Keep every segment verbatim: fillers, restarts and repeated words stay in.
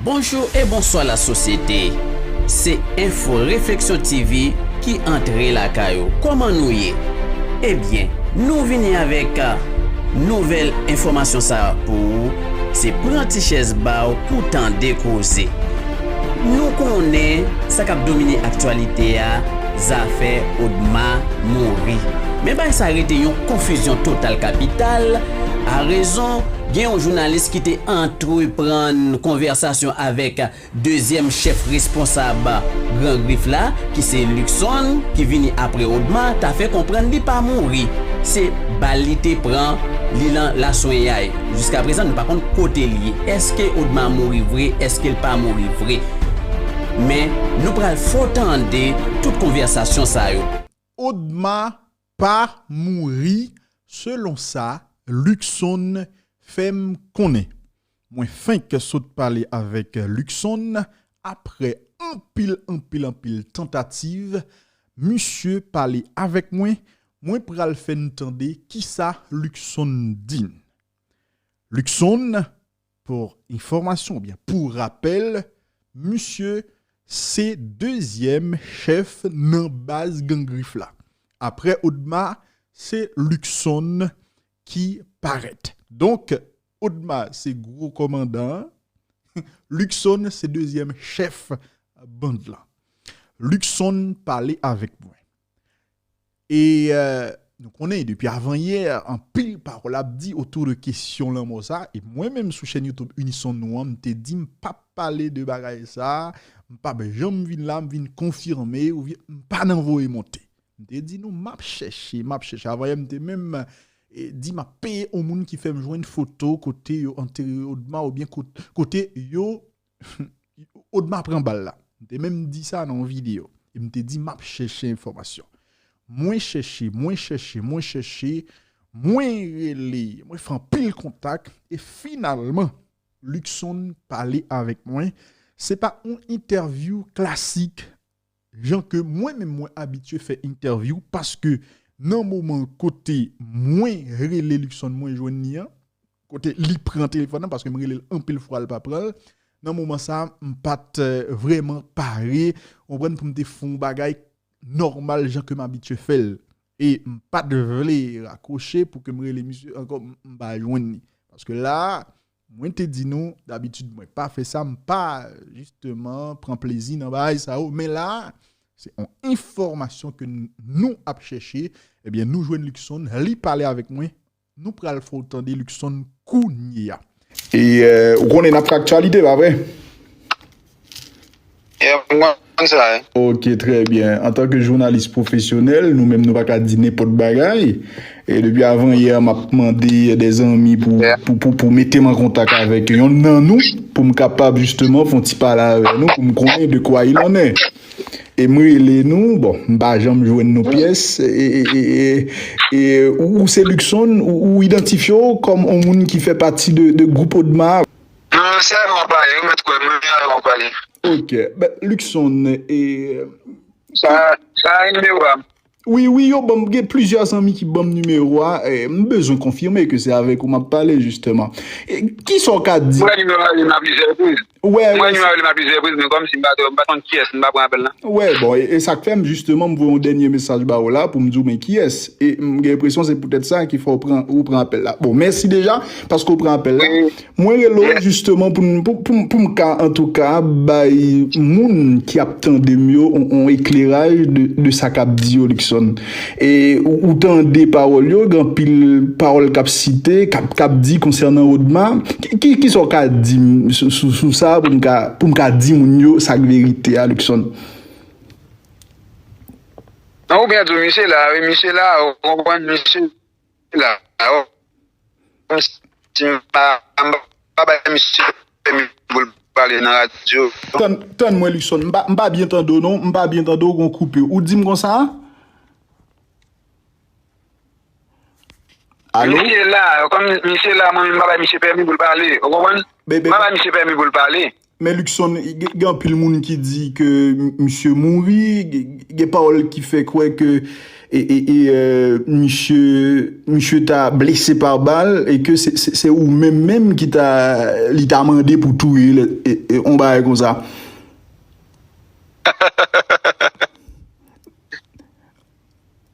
Bonjou e bonswa lasosyete. Se Enfo Refleksyon T V ki antre lakay ou. Kòman nou ye? Ebyen, nou vini avèk nouvèl enfòmasyon sa a pou ou. Se pran ti chèz ba w pou w tande koze. Nou konnen sa k ap domine aktyalite a, zafè Odma mouri. Men bagay sa rete yon konfizyon total kapital. A rezon, gen yon jounalis ki te antreprann konvèsasyon avèk dezyèm chèf responsab Gran Grif la, ki se Luckson, ki vini apre Odma, ta fè konprann li pa mouri. Se bal li te pran, li nan laswenyay. Jiska prezan, nou pa konn kote l ye. Èske Odma mouri vre? Èske l pa mouri vre? Men, nou pral fè w tande tout konvèsasyon sa yo. Odma pa mouri, selon sa Luckson fè m konnen. Mwen fenk sot pale avèk Luckson, aprè anpil, anpil, anpil tantativ, misye pale avèk mwen, mwen pral fè n tande kisa Luckson di n. Luckson, pou enfòmasyon oubyen pou rapèl, misye se dezyèm chèf nan baz Gran Grif la. Aprè Odma, se Luckson ki parèt. Donk, Odma se gwo kòmandan an, Luckson se dezyèm chèf band lan. Luckson pale avèk mwen. E, euh, nou konnen, depi avanyè, anpil pawòl ap di otou de kesyon lanmò sa, e mwen menm sou chèn YouTube Unison Nou an, m te di m p ap pale de bagay sa, m p ap janm vin la, m vin konfime, oubyen m pa nan voye monte. M te di nou, m ap chèche, m ap chèche. Avanyè, m te menm, e, di m ap peye yon moun ki fè m jwenn foto kote yo antere Odma, oubyen kot-, kote yo Odma pran bal la. M te menm di sa nan yon videyo. E m te di, m ap chèche enfòmasyon. Mwen chèche, mwen chèche, mwen chèche, mwen rele, mwen fè anpil kontak, e finalman, Luckson pale avèk mwen. Se pa yon entèvyou klasik, jan ke mwen menm mwen abitye fè entèvyou, paske nan moman kote mwen rele Luckson, mwen jwenn li an, kote li pran telefòn nan, paske m rele l anpil fwa, l pa pran l. Nan moman sa a, m pa t, eh, vrèman pare, w konprann, pou m te fè yon bagay nòmal jan ke m abitye fè l. E m pa t vle rakwoche pou ke m rele misye ankò, m, m pa jwenn li. Paske la a, mwen te di nou, dabitid mwen pa fè sa, m pa, jisteman, pran plezi nan bagay sa yo. Men la a, se yon enfòmasyon ke n-, nou ap chèche. Ebyen, nou jwenn Luckson, li pale avèk mwen. Nou pral fè w tande Luckson kounye a. E, euh, ou konnen n ap fè aktyalite, pa vre? Yeah, m konn sa, wi. Ok, trè byen. Antanke jounalis pwofesyonèl, nou menm nou pa ka di nenpòt bagay. E depi avanyè, m ap mande de zanmi pou, yeah, pou, pou, pou mete m an kontak avèk yonn nan nou, pou m kapab jisteman fè yon ti pale avè nou, pou m konnen de quoi il en est. E m rele nou, bon, m pa janm jwenn nou pyès. E, e, e, e, e ou, ou se Luckson, ou, ou idantifye w kòm yon moun ki fè pati de, de gwoup Odma? Non, sèlman pale, ou mèt kwè, mwen menm avè w pale. Ok. Ben, Luckson, e, sa, sa a nimewo a. Wi, wi, yo ban m, gen plizyè zanmi ki ban m nimewo a, e, m bezwen konfime ke se avèk ou m ap pale, jisteman. E, kisa w ka di? Mwen nimewo a, li nan plizyè repriz. Wè, wè, nimewo a, li nan plizyè repriz, men kòmsi m pa t, m pa t konn kiyès, m pa pran apèl la. Wè, bon, e, e sa k fè m, jisteman, m voye yon dènye mesaj ba ou la pou m di w men kiyès. E m gen enpresyon se poutèt sa ki fè w pran, ou pran apèl la. Bon, mèsi deja, paske w pran apèl la. Wi. Mwen rele w, yeah, jisteman pou n, pou, pou, pou m ka, antouka, bay moun ki ap tande m yo on, on ekleraj de, de sa k ap di yo, Luckson. E ou, ou tande pawòl yo, gen anpil pawòl k ap site, k ap, k ap di konsènan Odma. Ki, ki, kisa w ka di m sou, sou, sou sa pou m ka, pou m ka di moun yo sa k verite a, Luckson? Non, ou byen di w, misye la, wi, misye la, ou konprann, misye la. Si m pa, m pa bay misye pèmi pou l pale nan radyo. Tann, tann mwen, Luckson. M pa, m pa byen tande w, non. M pa byen tande w, gon koupe. Ou di m konsa? Alo? Misye la, kòm misye la, mwen menm, m pa bay misye pèmi pou l pale. Ou konprann? M pa bay misye pèmi pou l pale. Men Luckson, gen, gen anpil moun ki di ke m-, misye mouri, gen, gen pawòl ki fè kwè ke, e, e, e, euh, misye, misye ta blese pa bal e ke se, se, se ou menm menm ki ta, li ta mande pou touye l, e, e, yon bagay konsa.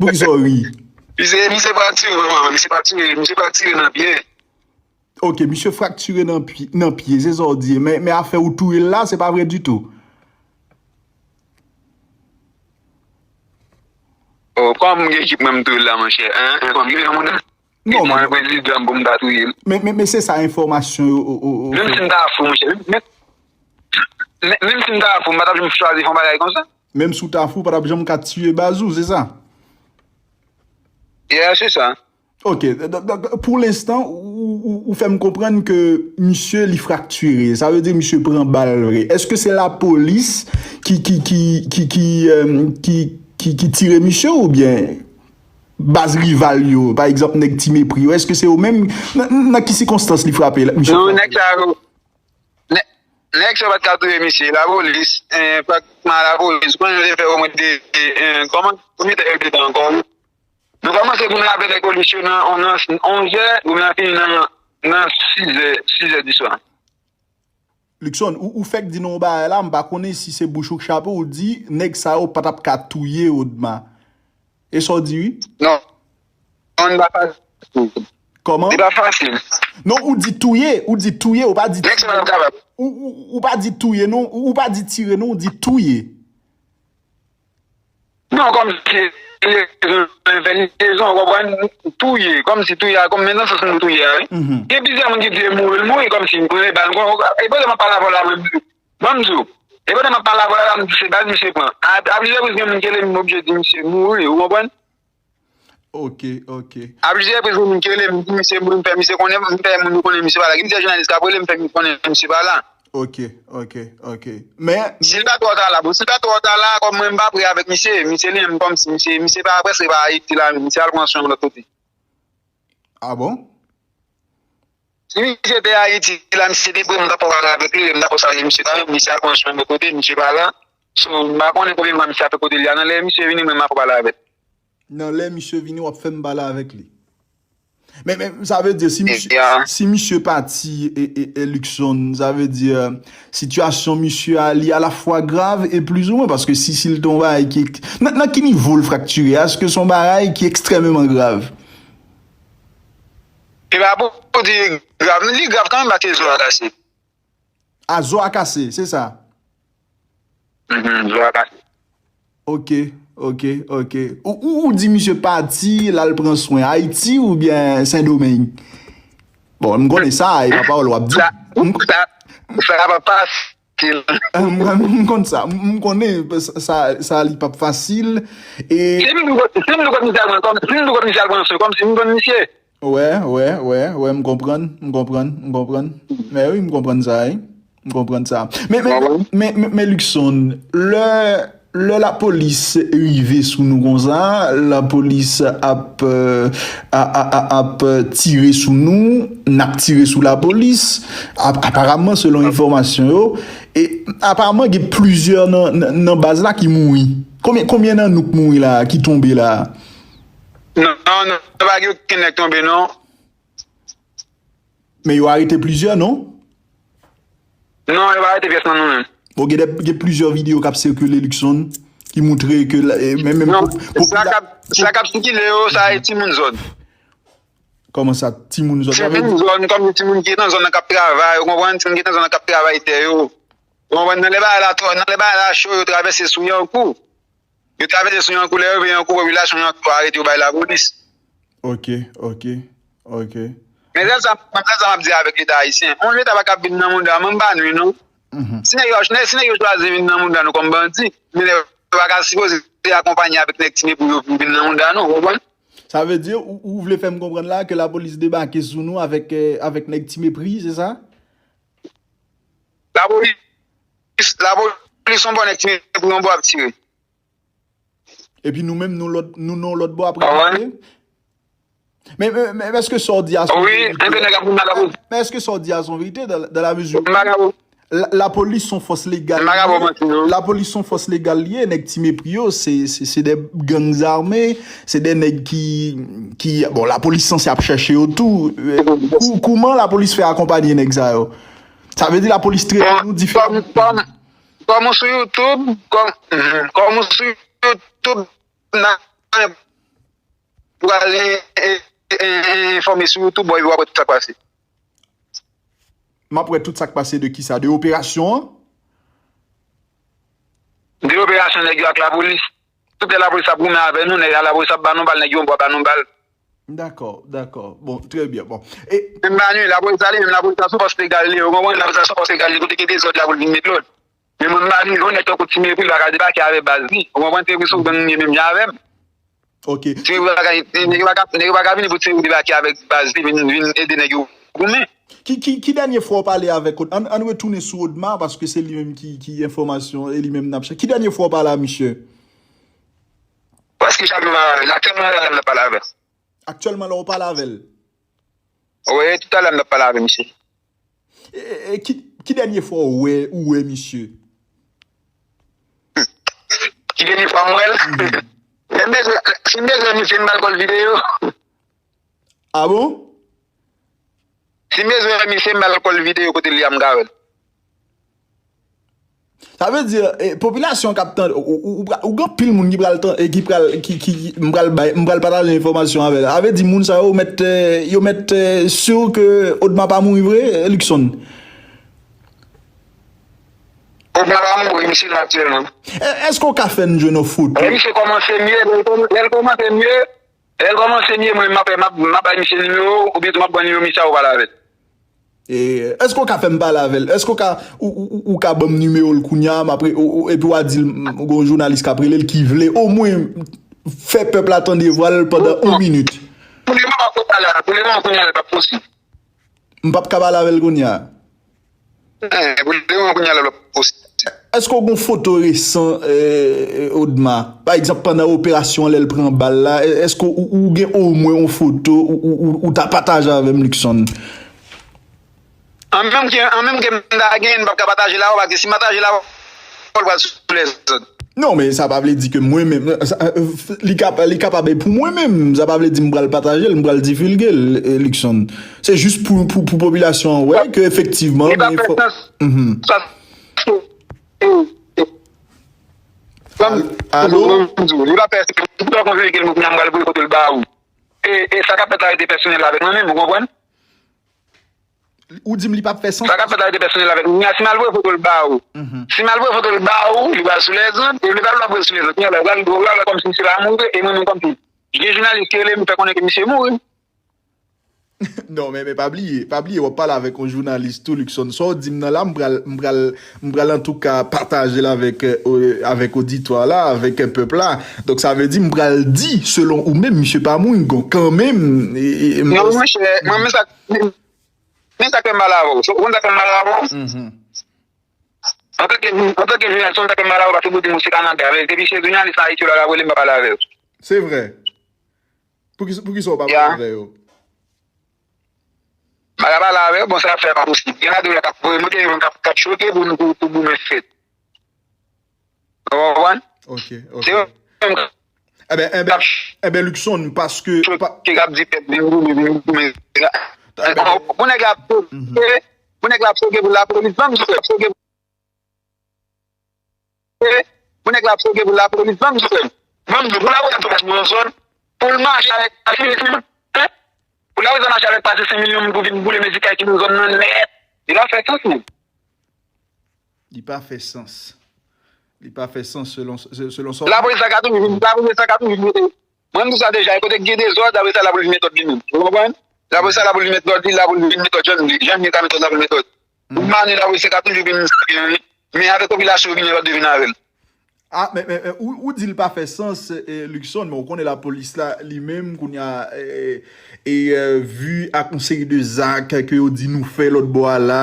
Poukisa w ri? Misye, misye pa tire, mwen, misye pa tire, misye pa tire nan pye. Ok, misye fraktire nan pye, nan pye, se sa w di. Men, men afè ou touye l la, se pa vre ditou. Oh, kòman m gen ekip mwen m touye l la, monchè? Hein? Kòman m gen yon moun? Non, mwen prezidan pou m ta touye l. Men, men, men se sa enfòmasyon yo. Menm si m ta fou, monchè. Men, men, menm si m ta fou, m pa t ap janm chwazi fè yon bagay konsa. Menm si w ta fou, w pa t ap janm ka tiye baz ou, se sa? Yeah, se sa. Ok, donk, donk, pou lenstan, ou, ou, ou fè m konprann ke misye li fraktire. Sa vle di misye pran bal vre. Èske se lapolis ki, ki, ki, ki, ki, euh, ki, ki, ki tire misye oubyen baz rival yo, pa egzanp, nèg Ti Mepri yo? Èske se yo menm? Nan, nan ki sikonstans li frape misye? Non, nèg sa yo, nèg sa yo pa t ka touye misye. Lapolis, eh, pratman lapolis, konnen yo te fè omwen de, eh, kòman? Konbyen tan yo te tan ankò? Nou kòmanse goumen avè nèg polis yo nan, nan onzè, goumen an fini nan, nan sizè, sizè di swa. Luckson, ou, ou fèk di nou yon bagay la, m pa konnen si se bouch ou k chape, ou di nèg sa yo pa t ap ka touye Odma. E sa w di wi? Non. Non, li pa fasil. Kòman? Li pa fasil. Non, ou di touye, ou di touye, ou pa di. Nèg sa yo pa t ap kapab. Ou, ou, ou pa di touye non, ou, ou pa di tire non, ou di touye. Non, kòmsi lezon, envèlizon, ou konprann, touye, kòmsi touye a, kòm men nan sans nou touye a, wi. Gen plizyè moun ki di e mouri, l mouri kòmsi, e bal, e pandan m ap pale avè w la, mwen, ban m di w, e pandan m ap pale avè w la, m di se bal misye pran. A, a plizyè repriz gen moun ki rele m, m oblije di misye mouri, ou konprann? Ok, ok. A plizyè repriz gen moun ki rele m, m di misye mouri, m fè misye konnen, m fè moun yo konnen misye pa la. Gen plizyè jounalis k ap rele m, m fè konnen misye pa la. Ok, ok, ok. Men. Si l pa twò ta la, bon, si l pa twò ta la, kòm mwen m pa prè avèk misye, misye li menm kòmsi misye, misye pa prèske pa Ayiti la menm, misye al pran swen lòt kote. A bon? Si misye te Ayiti la, misye te prè, m ta pral pale avèk li, m ta pral salye misye kanmenm, misye al pran swen lòt kote, misye pa la. So, m pa konnen konbyen mwa misye ap fè kote li a, nan lè misye vini, mwen m ap pale avè l. Nan lè misye vini, w ap fè m pale avèk li. Men, men, sa vle di, si misye, si misye pati, e, e, e Luckson, sa vle di, sitiyasyon misye a, li alafwa grav e plizoumwen, paske si, si l te yon bagay ki, nan, nan ki nivo l fraktire, èske se yon bagay ki ekstrèmeman grav? E pa pou di grav, li grav kanmenm paske zo a kase. A, zo a kase, se sa? Mhm, zo a kase. Ok, ok, ok. Ou, ou, ou di misye pati, l al pran swen Ayiti oubyen Sendomeng? Bon, m konnen sa, e pa pawòl w ap di. Sa, sa, sa pa fasil. M, m, m konn sa. M, m konnen sa, sa, sa li p ap fasil. E. Si m di w kot misye al pran, kòm, si m di w kot misye al pran swen, kòmsi m konn misye. Wè, wè, wè, wè, m konprann, m konprann, m konprann. Men wi, m konprann sa, wi. M konprann sa. Men, men, men, men, men Luckson, lè, lè lapolis rive sou nou konsa, lapolis ap, euh, a, a, a, ap tire sou nou, n ap tire sou lapolis, ap, aparamman, selon enfòmasyon yo, e aparamman, gen plizyè nan, nan, nan baz la ki mouri. Konbyen, konbyen nan nou k mouri la, ki tonbe la? Non, non, non, pa gen okenn nèg tonbe non. Men yo arete plizyè non? Non, yo pa arete pyès nan nou menm. Bon, gen de, gen plizyè videyo k ap sikile Luckson ki montre ke la, e, men, men, non, sa k ap, sa k ap sikile yo, sa e timoun zòn. Kòman sa, timoun zòn? Timoun zòn, kòm timoun ki nan zòn nan k ap travay, ou konprann, timoun ki nan zòn nan k ap travay tè yo. Ou konprann, nan lè bagay la, nan lè bagay la cho, yo travèse sou Yankou. Yo travèse sou Yankou, lè yo rive Yankou, popilasyon Yankou arete yo bay lapolis. Ok, ok, ok. Men sèl sa, men sèl sa m ap di avèk Leta ayisyen. Yon Leta pa ka vin nan mouda, men m pa nwi non. Si nèg yo, si nèg yo chwazi vin nan mouda nou kòm bandi, men nèg yo pa ka sipoze akonpanye avèk nèg Ti Mepri pou yo vin nan mouda nou, ou konprann? Sa vle di, ou, ou vle fè m konprann la ke lapolis debake sou nou avèk, euh, avèk nèg Ti Mepri, se sa? Lapolis, lapolis yon bò nèg Ti Mepri yon bò ap tire. Epi nou menm, nou lòt, nou nan lòt bò ap remonte. Men, men, men èske sa w di a se yon verite? Wi, enpe nèg ap vin nan lapolis. Men èske sa w di a se yon verite dans, dans la mesure où, La, lapolis se yon fòs legal li ye. Lapolis se yon fòs legal li ye, nèg Ti Mepri yo, se, se, se de gang zame, se de nèg ki, ki, bon, lapolis sanse ap chèche yo tou. Kou-, kouman lapolis fè akonpanye nèg sa yo? Sa vle di lapolis trete nou diferan. Kòm, kòm, kòm ou sou YouTube, kòm, kòm ou sou YouTube, nan pral en-, en-, en-, enfòme sou YouTube, bon, epi w ap wè tout sa k pase. M ap wè tout sa k pase de kisa? De operasyon an? De operasyon nèg yo ak lapolis. Tout lè lapolis ap goumen avè nou, nèg lapolis ap ba nou bal, nèg yo anba ba nou bal. Dakò, dakò. Bon, trè byen. Bon. E menm pa nwi, lapolis ale, menm lapolis la sou fòs legal li, ou konprann? Lapolis la sou fòs legal li, kote gen dezòd la pou l vin met lòd. Men mwen m pa nwi, yon nèg tankou Ti Mepri, li pa ka debake avè baz li. Ou konprann? Ti Mepri se yon gang li ye menm jan avè m. Ok. Ti Mepri pa ka, nèg yo pa ka, nèg yo pa ka vini pou Ti Mepri debake avèk baz li, vin, vin ede nèg yo goumen. Ki, ki, ki dènye fwa w pale avèk Od-, ann, ann retounen sou Odma, paske se li menm ki, ki enfòmasyon, e li menm n ap chèche. Ki dènye fwa w pale a misye? Prèske chak jou m pale avè l, aktyèlman la, m ap pale avè l. Aktyèlman la, w pale avè l? Wi, toutalè m t ap pale avè misye. E, e, e ki, ki dènye fwa w wè, ou wè misye? Ki dènye fwa m wè l? Mhm. Si m bezwen, si m bezwen misye, m ba l kòl videyo. Ah bon? Si m bezwen wè misye, m ba l kòl videyo kote l ye a, m ka wè l. Sa vle di, e, popilasyon k ap tande, ou, ou, ou, ou gen anpil moun ki pral tan-, e, ki pral, ki, ki, ki, m pral bay, m pral pataje enfòmasyon avè l. Sa vle di moun sa yo mèt, e, yo mèt, e, si ke Odma pa mouri vre, e, Luckson? Odma pa mouri, misye la aktyèlman. E, èske w ka fè n jwenn yon foto? Lè misye kòmanse mye, lè l kòm-, lè l kòmanse mye, lè l kòmanse mye, mwen, m ap, m ap, m ap bay misye nimewo, oubyen tou m ap pran nimewo misye a, ou pale avè l. E, èske w ka fè m pale avè l? Èske w ka, ou, ou, ou, ou ka ban m nimewo l kounye a, m ap re-, ou, ou, epi w a di l, m, gon jounalis k ap rele l ki vle omwen fè pèp la tande vwa l pandan yon minit? Pou lemoman, m ap pale avè l. Pou lemoman, kounye a, l p ap posib. M p ap ka pale avè l kounye a? Eh, pou lemoman, kounye a, l p ap posib. Èske w gon foto resan, eh, Odma? Pa egzanp, pandan operasyon an, lè l pran bal la, èske ou, ou gen omwen yon foto ou, ou, ou, ou ta pataje avè m, Luckson? An menm ke, an menm ke m ta gen, m p ap ka pataje l avè w, paske si m pataje l avè w, l pral sou lèzòd. Non, men sa pa vle di ke mwen menm, sa, eh, li kap-, li kapab e pou mwen menm, sa pa vle di m pral pataje l, m pral divulge l, eh, Luckson. Se jis pou, pou, pou popilasyon an wè ke efektivman, li pa fè sans. Mhm. Sa, eh, eh, Al-, alo? Li pa fè sans. Tout lè w konfime ke l, m pral voye foto l ba ou. E, e sa k ap fèt la rete pèsonèl avèk mwen menm, ou konprann? Ou di m li p ap fè sans? Sa k ap fèt la rete pèsonèl avèk mwen. Si m al voye foto l ba ou, mhm, si m al voye foto l ba ou, li pral sou lèzòd, e li pral voye sou lèzòd. Kounye a la, ou pral, ou pral wè kòmsi misye pa mouri, e mwen menm kòmsi gen jounalis ki rele m, fè konnen ke misye mouri. Non, men, men pa bliye, pa bliye, w ap pale avèk yon jounalis tou, Luckson. Sa w di m nan la, m pral, m pral, m pral antouka pataje l avèk, eh, avèk oditwa la, avèk, eh, pèp la. Donk, sa vle di, m pral di, selon ou menm, misye pa mouri, kanmenm, e, e, non, monchè, mwen, men sa, men sa k fè m pale avè w. Ou konn sa k fè m pale avè w? Mhm. Antanke, antanke jounalis, ou konn sa k fè m pale avè w, paske pou di m ou se Kanada. Men depi se jounalis Ayiti, ou la ka rele m, m pa pale avè w. Se vre. Poukisa, poukisa w pa pale avè yo? M pa ka pale avè yo, bon, sa fè pa posib. Gen ladan yo k ap voye monte, gen k ap, k ap choke pou nou, pou, pou goumen fèt. Ou konprann? Ok, ok. Se yo menm k ap, enben, enben, enben, Luckson, paske, choke, k ap di pèp vin goumen, vin goumen. Enben, pou nèg la ap choke, pou nèg la ap choke pou lapolis, ban m di w, ap choke pou nèg la ap choke pou lapolis, ban m di w, ban m di w, pou lapolis ap mache nan zòn, pou l mache avèk, pou lapolis ap mache avèk pase senk mil moun pou vin boule medikay ki nan zòn nan nèt. Li pa fè sans, menm. Li pa fè sans. Li pa fè sans selon, se-, selon sa w di. Lapolis la ka toujou vin, lapolis la ka toujou vin mete. Mwen, m di sa deja, e kote k gen dezòd, apre sa, lapolis vin met lòd li menm. Ou konprann? Lapolis sa, lapolis vin met lòd li, lapolis vin met lòd, jan, jan li ka met lòd, lapolis met lòd. Mhm. Mani, lapolis ka toujou vin, men avèk popilasyon, vin lòd vin avè l. Ah, men, men, men, ou, ou di l pa fè sans, eh, Luckson, men ou konnen lapolis la, li menm, kounye a, eh, e, eh, vi ak yon seri de zak ke yo di nou fè lòt bò a la,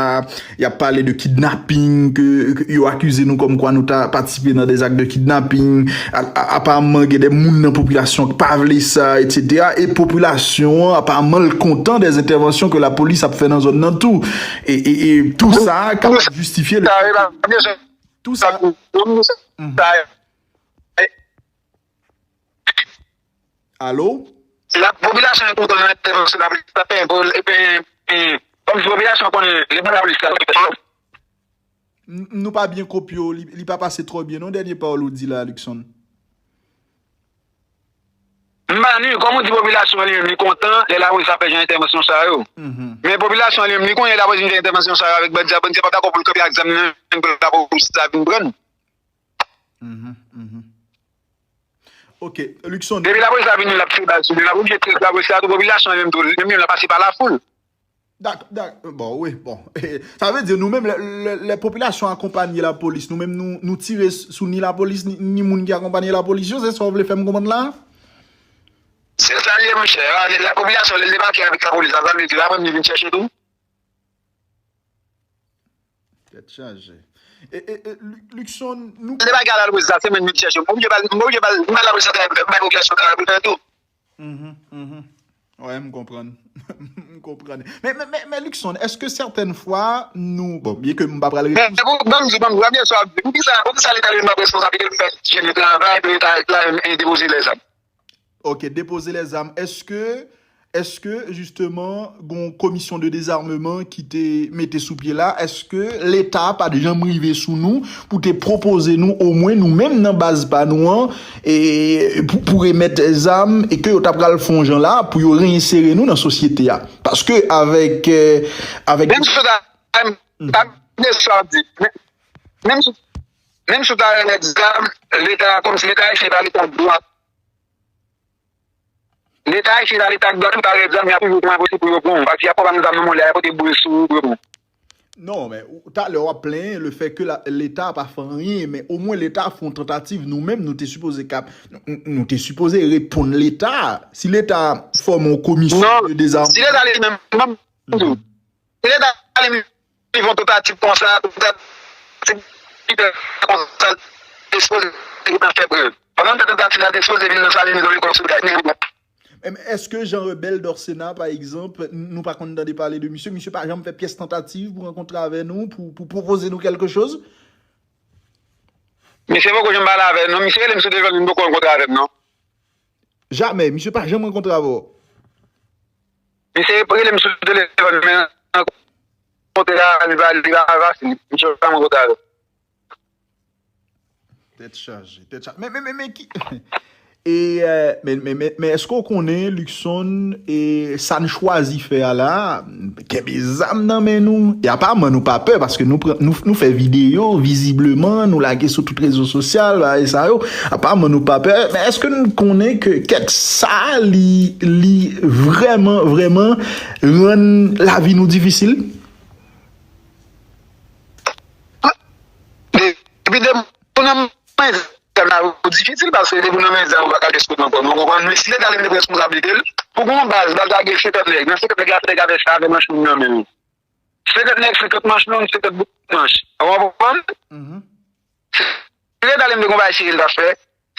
y ap pale de kidnaping, ke, ke yo akize nou kòmkwa nou ta patisipe nan de zak de kidnaping, a, a, aparamman gen de moun nan popilasyon ki pa vle sa, et cetera. E popilasyon an, aparamman, l kontan de entèvansyon ke lapolis ap fè nan zòn nan tou. E, e, e tou sa kapab jistifye le fè ke, tou sa. Mhm. Alo? La popilasyon an kontan nan entèvansyon lapolis la fè, bon, e ben, e, kòm si popilasyon an konnen, lè lapolis la fè. N-, nou pa byen konprann, li, li pa pase twò byen, non, dènye pawòl ou di la, Luckson. M pa ni, kòm ou di popilasyon an li menm, li kontan, lè lapolis ap fè jan entèvansyon sa yo. Mhm. Men popilasyon an li menm, li konnen lapolis vin fè entèvansyon sa yo avèk bandi a, bandi a p ap dakò pou l kanpe ak zam nan, pou lapolis la vin pran l. Mhm, mhm. Ok, Luckson. Depi lapolis la vini, l ap tire bal sou li. L ap oblije tire lapolis la tou, popilasyon an li menm tou, li menm li ap pase pa lafoul. Dak-, dak-, bon, wi, bon. Sa vle di, nou menm, lè, lè, lè popilasyon akonpanye lapolis, nou menm, nou, nou tire s-, sou ni lapolis, ni, ni moun ki akonpanye lapolis yo, se sa w vle fè m konprann la? Se sa l ye, monchè. A, lè, lè popilasyon, lè l debake avèk lapolis la, sa vle di, l ap menm li vin chèche tou. Tèt chaje. E, e, e, Lu-, Luckson, nou. Lè bagay a lapolis la, se menm li chèche. M oblije ba l, m oblije ba l, m ba l lapolis la, bay popilasyon travay pou l fè tou. Mhm, mhm. Wè, m konprann. M konprann. Men, men, men, men Luckson, èske sètèn fwa nou, bon, byen ke m pa pral Men, repons se pou, ban m di, ban m di, premye sa, poukisa, poukisa Leta li pa responsabilite l pou fè jeni travay, pou Leta la, e, depoze lèzam? Ok, depoze lèzam. Èske, èske, jisteman, gon komisyon de dezarmeman ki te mete sou pye la? Èske Leta pa t janm rive sou nou pou te pwopoze nou, omwen nou menm nan baz pa nou an, e, pou, pou remèt zam, e ke yo ta pral fè yon jan la pou yo reyensere nou nan sosyete a? Paske avèk, eh, avèk Menm si w ta, ta, ta, sa w di, men, menm si, menm si w ta remèt zam, Leta, kòmsi Leta ayisyen pa Leta dwat. Leta ayisyen pa Leta dwat, ou ta remèt zam, y a toujou pran posib pou yo pran w. Paske y ap pran zam nan men w, lè y ap pote boul sou ou pou yo pran w. Non, men ou, talè w ap plenyen le fè ke la, Leta pa fè anyen, men omwen Leta fè yon tantativ, nou menm, nou te sipoze kap, nou, nou, nou te sipoze reponn Leta. Si Leta fòme yon komisyon Non, de dezarm- si Leta li menm, m ap di w, Mhm. Si Leta li menm li fè yon tantativ konsa, tantativ konsa, li sipoze gentan fè prèv. Pandan l fè tantativ la, li sipoze vin nan Salini, nan lekòl Solda, men li pa. Men èske Jean Rebel Dorcénat, pa egzanp, n-, nou pa konn tande pale de misye, misye pa janm fè pyès tantativ pou rankontre avè nou, pou, pou pwopoze nou kèlke choz? Misye poko janm pale avè nou, misye rele m sou telefòn, li poko rankontre avè m, non. Jamè, misye pa janm rankontre avè w? Misye rele m sou telefòn, men rankontre a, li pa, li pa fasil. Misye pa rankontre avè m. Tèt chaje, tèt chaje. Men, men, men, men ki. E, eh, men, men, men, men èske w konnen, Luckson, e sa n chwazi fè a la, kenbe zam nan men nou? E aparamman, nou pa pè, paske nou pran, nou, nou fè videyo, vizibleman, nou lage sou tout rezo sosyal, bagay sa yo. Aparamman, nou pa pè. Men èske n konnen ke kèk sa, li, li vrèman, vrèman rann lavi nou difisil? Depi depi w nan men zam la, ou difisil, paske depi w nan men zam, ou pa ka deskote ankò. Nou konprann, men si Leta li menm li pran responsablite l, pou gon baz, baz la gen senkant nèg, nan senkant nèg la, nèg la fè sa avè manch long nan men yo. Senkant nèg, senkant manch long, senkant bout manch. Ou konprann? Mhm. Si Leta li menm li gon bagay serye l ta fè,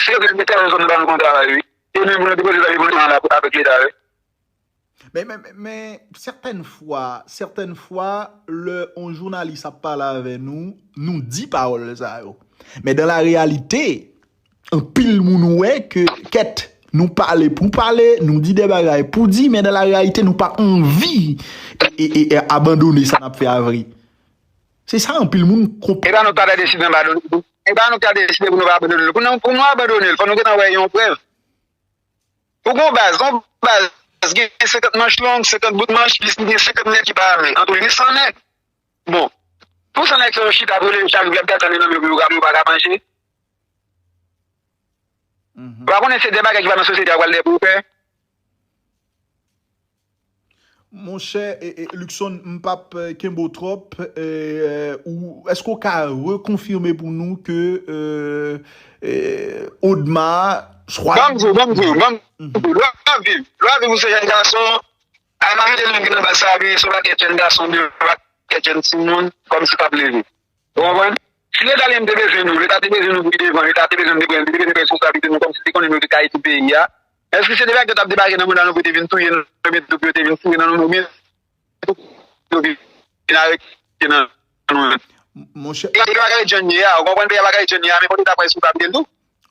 se yo ki te mete nan zòn nan ba nou kontra, wi. E menm pou nou depoze zam nan avèk Leta, wi. Men, men, men, men, sètèn fwa, sètèn fwa, lè yon jounalis ap pale avè nou, nou di pawòl sa yo. Men dans la réalité, anpil moun wè ke, kèt, nou pale pou pale, nou di de bagay pou di, men dans la réalité, nou pa anvi e, e, e, e abandone sa n ap fè a vre. Se sa anpil moun konprann. E pa nou k ta deside n abandone. E pa nou k ta deside pou nou pa abandone l. Pou nou, pou nou abandone l, fò nou gentan wè yon prèv. Ou gon baz, gon baz gen senkant manch long, senkant bout manch, plis li gen senkant nèg ki pa ame. Antou li gen san nèg. Bon, pou san nèg sa yo chita, pou yo leve chak jou, y ap gade nan men yo, yo pa ka manje. Mhm. Ou pa konnen se de bagay ki pa nan sosyete a pral de pou pè. Monchè, e, e, Luckson, m p ap, e, kenbe w twòp. E, ou, èske w ka rekonfime pou nou ke, e, e, Odma chwazi... Ban m di w, ban m di w, ban m di w. Lè w ap viv, lè w ap viv ou se jèn gason, al mache de moun ki nan baz sa, vini sou pakèt jèn gason, de pakèt jèn timoun, kòmsi p ap leve. Ou konprann? Si Leta li menm te bezwen nou, Leta te bezwen nou pou li devan, Leta te bezwen nou te pran, li te bezwen pran responsablite nou kòmsi li te konnen nou te ka etid peyi a. Èske se de bagay yo t ap debake nan manda nou pou yo te vin touye nou, oubyen tou pou yo te vin foure nan nou, oubyen tou pou yo vin arete nan nou menm? Monchè, peyi a pa ka ret jan l ye a, ou konprann, peyi a pa ka ret jan l ye a, men fò Leta pran responsablite l tou.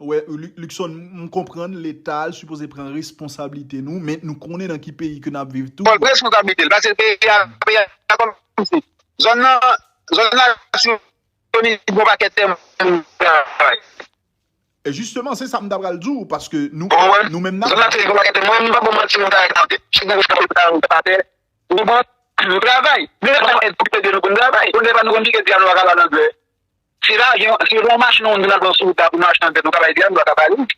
Wè, Lu- Luckson, m konprann Leta l sipoze pran responsablite nou, men nou konnen nan ki peyi ke n ap viv tou. Fò l pran responsablite l, paske peyi a, peyi a kòmsi zòn nan, zòn nan Latibonit, gon pakèt tè moun travay. E jisteman, se sa m ta pral di w, paske nou, nou menm n ap... Zòn Latibonit, gon pakèt tè moun, m pa bon manti, moun travay nan tè. Chak nan eskavay atè, ou konprann, nou travay. Nou travay pou pede nou pou n travay. Kounye a nou konn pike di a nou pa ka pale anglè. Se lajan, se yon machin nou vin al pran sou wout la pou nou achte nan tèt nou ka bay dyab, nou pa ka pale.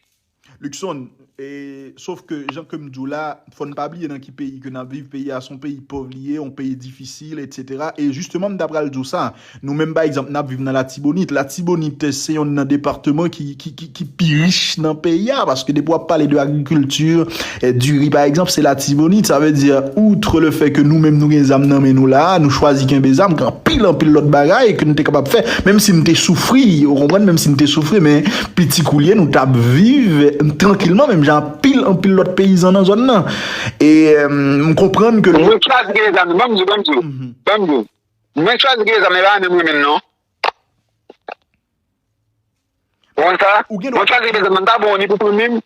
Luckson, e, sof ke, jan ke m di w la, fò n pa bliye nan ki peyi ke n ap viv. Peyi a se yon peyi pòv li ye, yon peyi difisil, etsetera. E jisteman, m ta pral di w sa. Nou menm, pa egzanp, n ap viv nan Latibonit. Latibonit, se yonn nan depatman ki, ki, ki, ki pi rich nan peyi a, paske depi w ap pale de agrikilti, e, diri, pa egzanp, se Latibonit. Sa vle di, outre le fait que nou menm nou gen zam nan men nou la, nou chwazi kenbe zam, gen anpil, anpil lòt bagay ke n te kapab fè, menm si n te soufri, ou konprann, menm si n te soufri, men piti kou l ye, nou t ap viv trankilman, menm jan anpil, anpil lòt peyizan nan zòn nan. E, e, m konprann ke... Mwen chwazi kenbe zam, ban m di w, ban m di w, ban m di w. Mwen chwazi kenbe zam, e pa menm renmen l non. Ou konprann sa? Mwen chwazi kenbe zam, m ta bon ni pou fanmi m,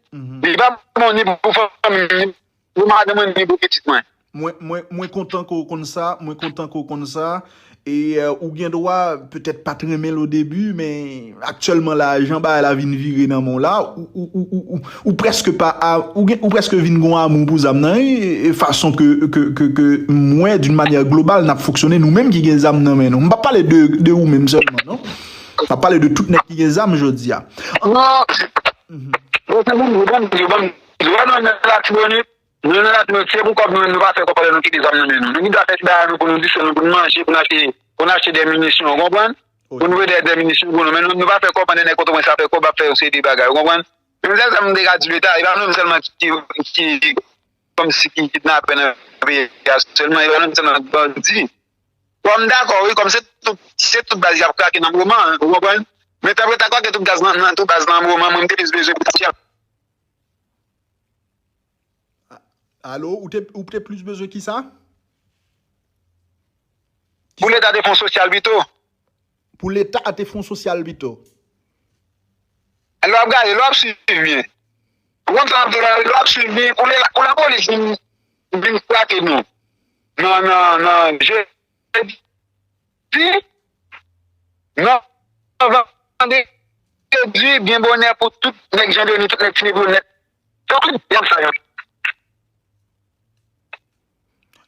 li pa bon ni pou fanmi m, ni pou madanm mwen, ni pou pitit mwen. Mwen, mwen, mwen kontan ke w konn sa, mwen kontan ke w konn sa. E, e, ou gen dwa petèt pa t renmen l o debi, men aktyèlman la, jan bagay la vin vire nan men w la, ou, ou, ou, ou, ou, ou prèske pa a, ou gen, ou prèske vin gon amou pou zam nan, e, e fason ke, ke, ke, ke mwen, d'une manière globale, n ap fonksyone, nou menm ki gen zam nan men nou. M p ap pale de, de ou menm sèlman, non. M ap pale de tout nèg ki gen zam jodi a. Non. Bon, se bon, bon, bon, bon. Wè, nou nan Latibonit, nou nan Latibonit, se pou kòb nou menm, nou pa fè kòb pandan nou kite zam nan men nou. Nou gen dwa fè ti bagay nou pou nou dife nou, pou nou manje, pou nou achte, pou nou achte de minisyon, ou konprann? Pou nou vle de, de minisyon pou nou. Men nou, nou pa fè kòb pandan nèg Pòtoprens ap fè kòb, ap fè yon seri de bagay, ou konprann? Men sèl sa m te ka di Leta, e pa nou menm sèlman ki, ki, kòmsi ki kidnapè nan peyi a sèlman, e pa nou menm sèlman ki bandi. Bon, m dakò, wi, kòm se tout, se tout baz y ap krake nan moman an, ou konprann? Men tanpri ta krake tout gaz nan, nan tout baz nan moman, mwen, m te plis bezwen pou ti jan. Alo, ou te, ou te plis bezwen ki sa? Pou Leta te fè yon sosyal pito. Pou Leta te fè yon sosyal pito. Lè w ap gade, lè w ap swiv byen. Ou konn sa m ap di w la, lè w ap swiv byen, pou lè, pou lapolis vin, vin krake nou. Nan, nan, nan, jedi, nan, vandredi, byen bonè pou tout nèg Jan Deni, tout nèg Ti Mepri yo nèt. Fòk li byen sa yo.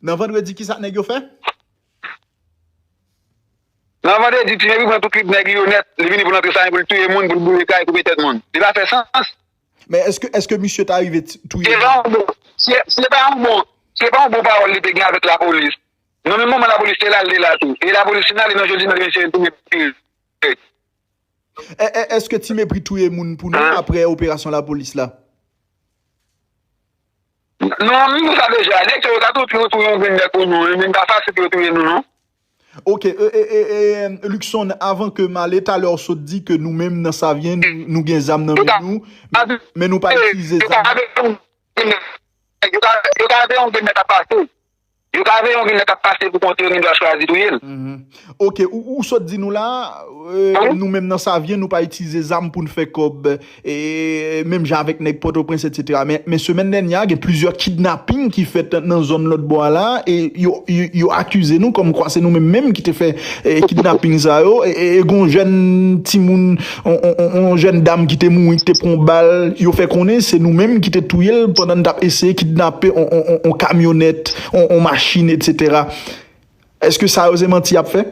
Nan vandredi, ki sa nèg yo fè? Nan vandredi, Ti Mepri pran tout kit nèg li yo nèt. Li vini pou l antre sa, pou l touye moun, pou l boule kay, koupe tèt moun. Li pa fè sans. Men èske, èske misye ta rive t- touye... Se pa yon bon, se, se pa yon bon, se pa yon bon pawòl li te gen avèk lapolis. Nan menm moman lapolis te la, li te la tou. E lapolis fin ale nan jodi, nan misye vin tounen pil. E, e, èske Ti Mepri touye moun pou nou apre operasyon lapolis la? Non, m di w sa deja. Nèg sa yo ka tou, tou, touye yon grenn nèg pou nou, wi, men pa fasil pou yo touye nou, non. Ok, e, e, e, e, Luckson, avan ke m ale, talè w sot di ke nou menm nan Savyen, nou, nou gen zam nan men nou, men nou pa itilize zam. Yo ka, yo ka veye yon grenn nèg ap pase. Yo ka veye yon grenn nèg ap pase pou kont yo, gen dwa chwazi touye l. Mhm. Ok, ou, ou sot di nou la, e, nou menm nan Savyen, nou pa itilize zam pou n fè kòb, e, menm jan avèk nèg Pòtoprens, etsetera. Men, men semèn dènyè a, gen plizyè kidnaping ki fèt nan zòn lòt bò a la, e yo, yo, yo akize nou kòmkwa se nou menm menm ki te fè, e, kidnaping sa yo, e, e, e gon jèn timoun, on, on, on, on jèn dam ki te mouri, ki te pran bal, yo fè konnen se nou menm ki te touye l pandan n t ap eseye kidnape on, on, on, on kamyonèt, on, on machin, etsetera. Èske sa yo se manti y ap fè?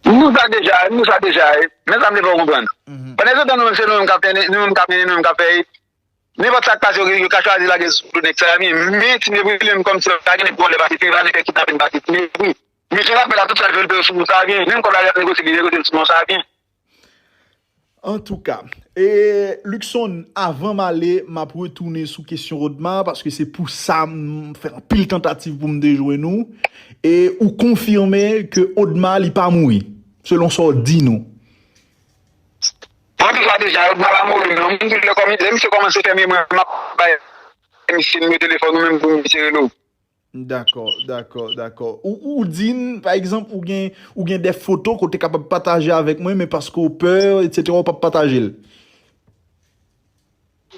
M di w sa deja, m di w sa deja, e. Men sa m te fè w konprann. Mhm. Pandan se tan nou menm, se nou menm k ap mennen, nou menm k ap mennen, nou menm k ap fè, Nenpòt sa k pase, yo, yo ka chwazi lage sou do nèg sa, men, men Ti Mepri li menm kòmsi l pa gen pwoblèm, paske se pa nèg ki kidnape l, paske Ti Mepri. Men jan l ap fè la, tout sa l vle l fè yo sou non sa, men menm kòb la l ap negosye, li negosye l sou non sa, men. Antouka, e, Luckson, avan m ale, m ap retounen sou kesyon Odma, paske se pou sa m fè anpil tantativ pou m te jwenn ou, e ou konfime ke Odma li pa mouri, selon sa w di nou. Mwen di sa deja, Odma pa mouri, non. Mwen di lè kòm, lè misye kòmanse fè memwa, m ap bay misye nimewo telefòn ou menm pou misye rele w. Dakò, dakò, dakò. Ou, ou di n, pa egzanp, ou gen, ou gen de foto ke w te kapab pataje avèk mwen, men paske w pè, etsetera, w p ap pataje l.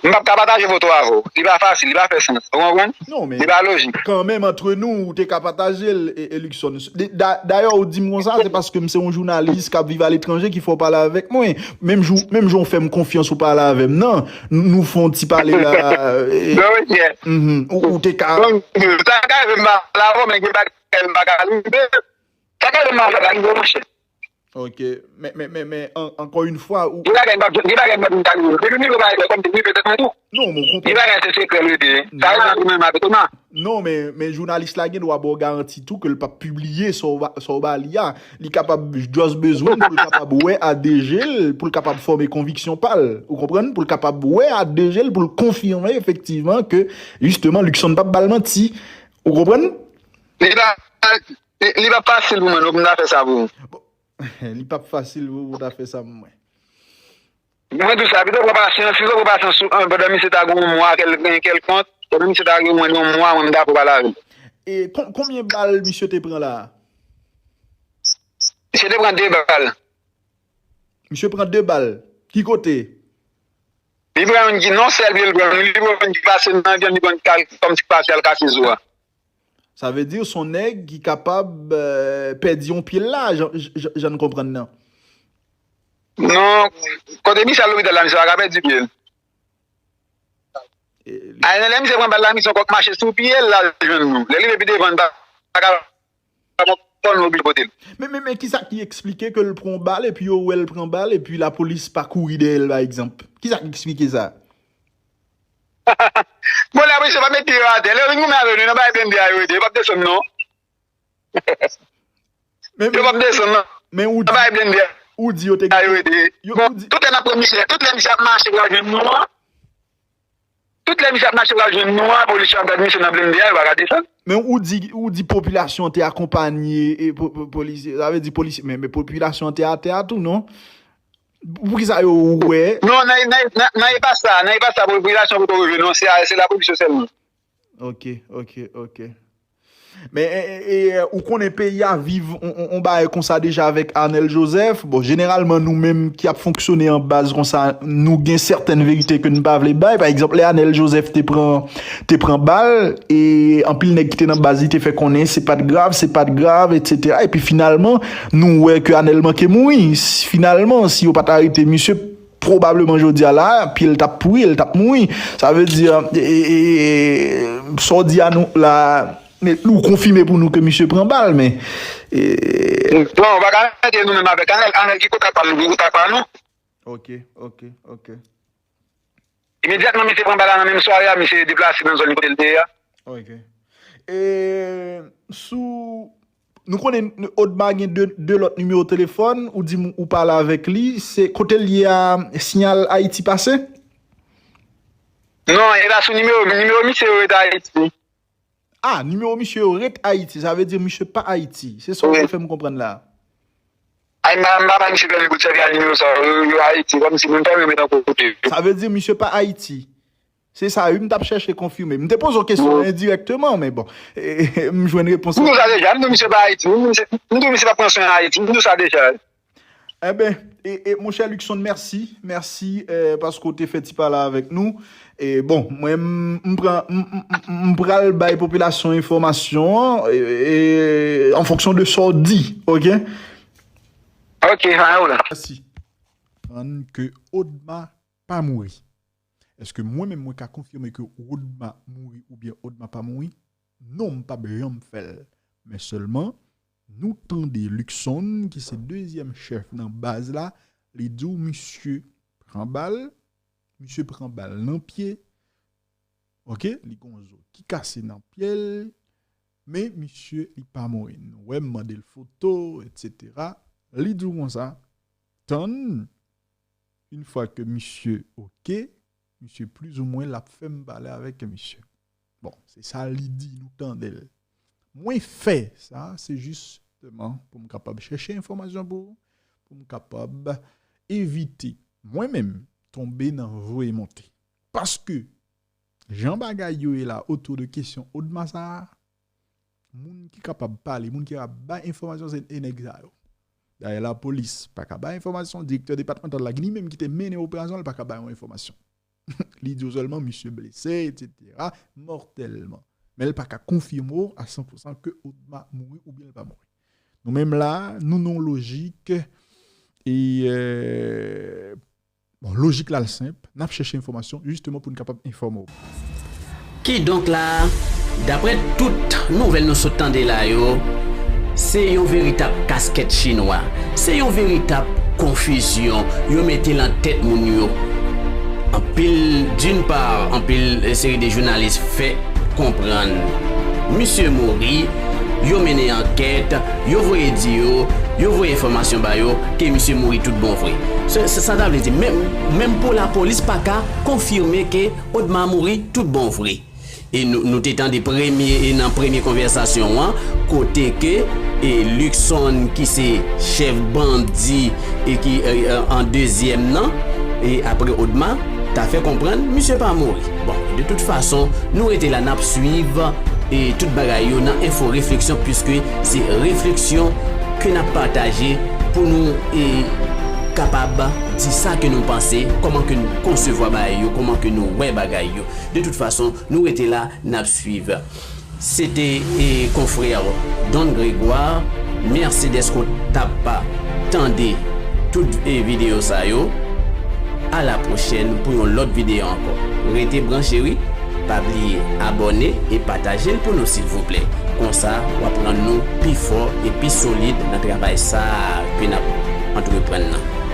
M p ap ka pataje foto avè w. Li pa fasil, li pa fè sans. Ou konprann? Non, men li pa lojik. Kanmenm, antre nou, ou te ka pataje l, e, e Luckson. Dayè, ou di m konsa, se paske m se yon jounalis k ap viv aletranje ki fè w pale avèk mwen. Menm jan, menm jan w fè m konfyans ou pale avè m nan, nou fè yon ti pale la. Ou te ka. Sa ka rive m pa la, men gen bagay m pa ka rive. Sa ka rive m pa la, monchè. Ok. Men, men, men, men, an, ankò yon fwa, ou. Gen bagay m pa, gen bagay m pa ka rive. Depi m rive pa rive, kòm m rive tèt mwen tou. Non, men ou konprann. Gen bagay se sekrè l rete. Sa rive nan menm avèk Odma. Non, men, men jounalis la gen dwa ba w garanti tou ke l p ap pibliye sa w ba, sa w ba li a. Li kapab just bezwen pou l kapab wè a de je l, pou l kapab fòme konviksyon pa l. Ou konprann? Pou l kapab wè a de je l, pou l konfime efektivman ke, jisteman, Luckson p ap ba l manti. Ou konprann? Li pa, li, li p ap fasil pou mwen, non, pou m ta fè sa pou ou. Li p ap fasil pou, pou ta fè sa pou mwen. Mwen di w sa, pito pran pasyans, pito pran pasyans sou, pandan misye ta gen yon mwa kèl, kèlkonk, pandan misye ta gen mwen yon mwa, mwen m dakò pale avè l. E kon, konbyen bal misye te pran la? Misye te pran de bal. Misye pran de bal. Ki kote? Li pran youn ki non sèl pye l pran, li pran youn ki pase nan vyann, li pran kòmsi pase al kase zo a. Sa vle di se yon nèg ki kapab, euh, pèdi yon pye l la, jan, jan, jan n konprann nan. Non, kote misye al lopital la, misye pa ka pèdi pye l. Ay, nan lè misye pran bal la, misye ankò mache sou pye l, l al jwenn nou. Lè l rive pi devan, l pa, pa ka, pa pran kò l, nou oblije pote l. Men, men, men kisa ki eksplike ke l pran bal, epi yo wè l pran bal, epi lapolis pa kouri dèyè l, pa egzanp? Kisa ki eksplike sa? Bon, la, misye pa mete yo atè. Lè yo vin goumen avè nou, nan bay blende a yo ede, yo p ap desann, non. Yo p ap desann, non. Men ou di, ou di yo te gen. Yo, ou di, tout lè n ap pran misye, tout lè misye ap mache pral jwenn nou an, tout lè misye ap mache pral jwenn nou an, polis yo ap gade misye nan blende a, yo pa ka desann. Men ou di, ou di popilasyon an te akonpanye, e, po-, po-, polisye, sa vle di polisye, men, men popilasyon an te atè a tou, non? Poukisa yo wè? Non, nan, nan, nan, nan e pa sa, nan e pa sa, popilasyon poko rive, non, se, se lapolis yo sèlman. Ok, ok, ok. Men, e, e, e, ou konnen peyi a viv on, on, on bagay konsa deja avèk Arnel Joseph. Bon, jeneralman, nou menm ki ap fonksyone an baz konsa, nou gen sèten verite ke n pa vle bay. Pa egzanp, lè Arnel Joseph te pran, te pran bal, e anpil nèg ki te nan baz li te fè konnen se pa t grav, se pa t grav, etsetera. Epi finalman, nou wè ke Arnel manke mouri. Finalman, si yo pa t arete misye, pwobableman jodi a la, pye l t ap pouri, l t ap mouri. Sa vle di, e, e, e, sa w di a nou la, men ou konfime pou nou ke misye pran bal, men. E, non, ou pa ka mete nou menm avèk Arnel. Arnel gen kontak pa l, nou gen kontak pa nou. Ok, ok, ok. Imedyatman misye pran bal la nan menm sware a, misye deplase nan zòn kote l te ye a. Ok. E, sou, nou konnen Odma gen de, de lòt nimewo telefòn, ou di m ou pale avèk li, se kote l ye a, Siyal Ayiti pase? Non, e pa sou nimewo, nimewo misye yo ret Ayiti. Ah, nimewo misye yo ret Ayiti, sa vle di misye pa Ayiti. Se sa w vle fè m konprann la. Ay, m pa, m pa bay misye pèmi pou l sèvi ak nimewo sa yo, yo Ayiti, kòmsi moun fèmen met an kote. Sa vle di misye pa Ayiti. Se sa, wi, m t ap chèche konfime. M te poze w kesyon an endirèkteman, men bon, e, e, m jwenn repons lan. M di w sa deja, m di w misye pa Ayiti, m di w misye, m di w misye p ap pran swen Ayiti, m di w sa deja. Enben, e, e, monchè Luckson, mèsi, mèsi, e, paske w te fè ti pale avèk nou. E, bon, mwen, m, m pran, m, m, m, m pral bay popilasyon enfòmasyon an, e, e, an fonksyon de sa w di, ok? Ok, ann la. Mèsi. Konprann ke Odma pa mouri. Èske mwen menm mwen ka konfime ke Odma mouri oubyen Odma pa mouri? Non, m p ap janm fè l. Men sèlman, nou tande Luckson, ki se dezyèm chèf nan baz la, li di w misye pran bal, misye pran bal nan pye, Ok, li gon zo ki kase nan pye l, men misye li pa mouri. Nou wè, m mande l foto, etsetera. Li di w konsa, tann, yon fwa ke misye ok, misye plizoumwen l ap fè m pale avèk misye. Bon, se sa li di, nou tande l. Mwen fè sa, se jisteman pou m kapab chèche enfòmasyon pou ou, pou m kapab evite mwen menm tonbe nan voye monte. Paske, jan bagay yo ye la otou de kesyon Odma sa a, moun ki kapab pale, moun ki kapab bay enfòmasyon, se e nèg sa yo. Dayè, lapolis pa ka bay enfòmasyon, direktè depatmantal la, li menm ki te mennen operasyon, li pa ka bay yon enfòmasyon. Li di w sèlman misye blese, etsetera, mòtèlman. Men l pa ka konfime w a san pou san ke Odma mouri oubyen l pa mouri. Nou menm la, nou nan yon lojik, e, euh, bon, lojik la l senp, n ap chèche enfòmasyon jisteman pou n kapab enfòme w. Kidonk la, daprè tout nouvèl nou sot tande la yo, se yon veritab kaskèt chinwa, se yon veritab konfizyon yo mete nan tèt moun yo. Anpil, d'une part, anpil, eh, seri de jounalis fè konprann misye mouri, yo mennen ankèt, yo voye di yo, yo voye enfòmasyon ba yo ke misye mouri tout bon vre. Se, se sa ta vle di, menm, menm pou lapolis pa ka konfime ke Odma mouri tout bon vre. E nou, nou te tande premye, e nan premye konvèsasyon an, kote ke, e Luckson ki se chèf bandi e ki, e, e, an dezyèm nan, e apre Odma, ta fè konprann misye pa mouri. Bon, de tout fason, nou rete la, n ap swiv, e tout bagay yo nan Enfo Refleksyon, piske se refleksyon ke n ap pataje pou nou, e kapab di sa ke nou panse, kòman ke nou konsevwa bagay yo, kòman ke nou wè bagay yo. De tout fason, nou rete la, n ap swiv. Se te, e, konfrè Don Grégoire. Mèsi dèske w t ap tande tout, e, videyo sa yo. A la pwochèn pou yon lòt videyo ankò. Rete branche wi. Pa bliye abòne e pataje l pou nou silvouplè. Konsa, w ap rann nou pi fò e pi solid nan travay sa a ke n ap antreprann nan.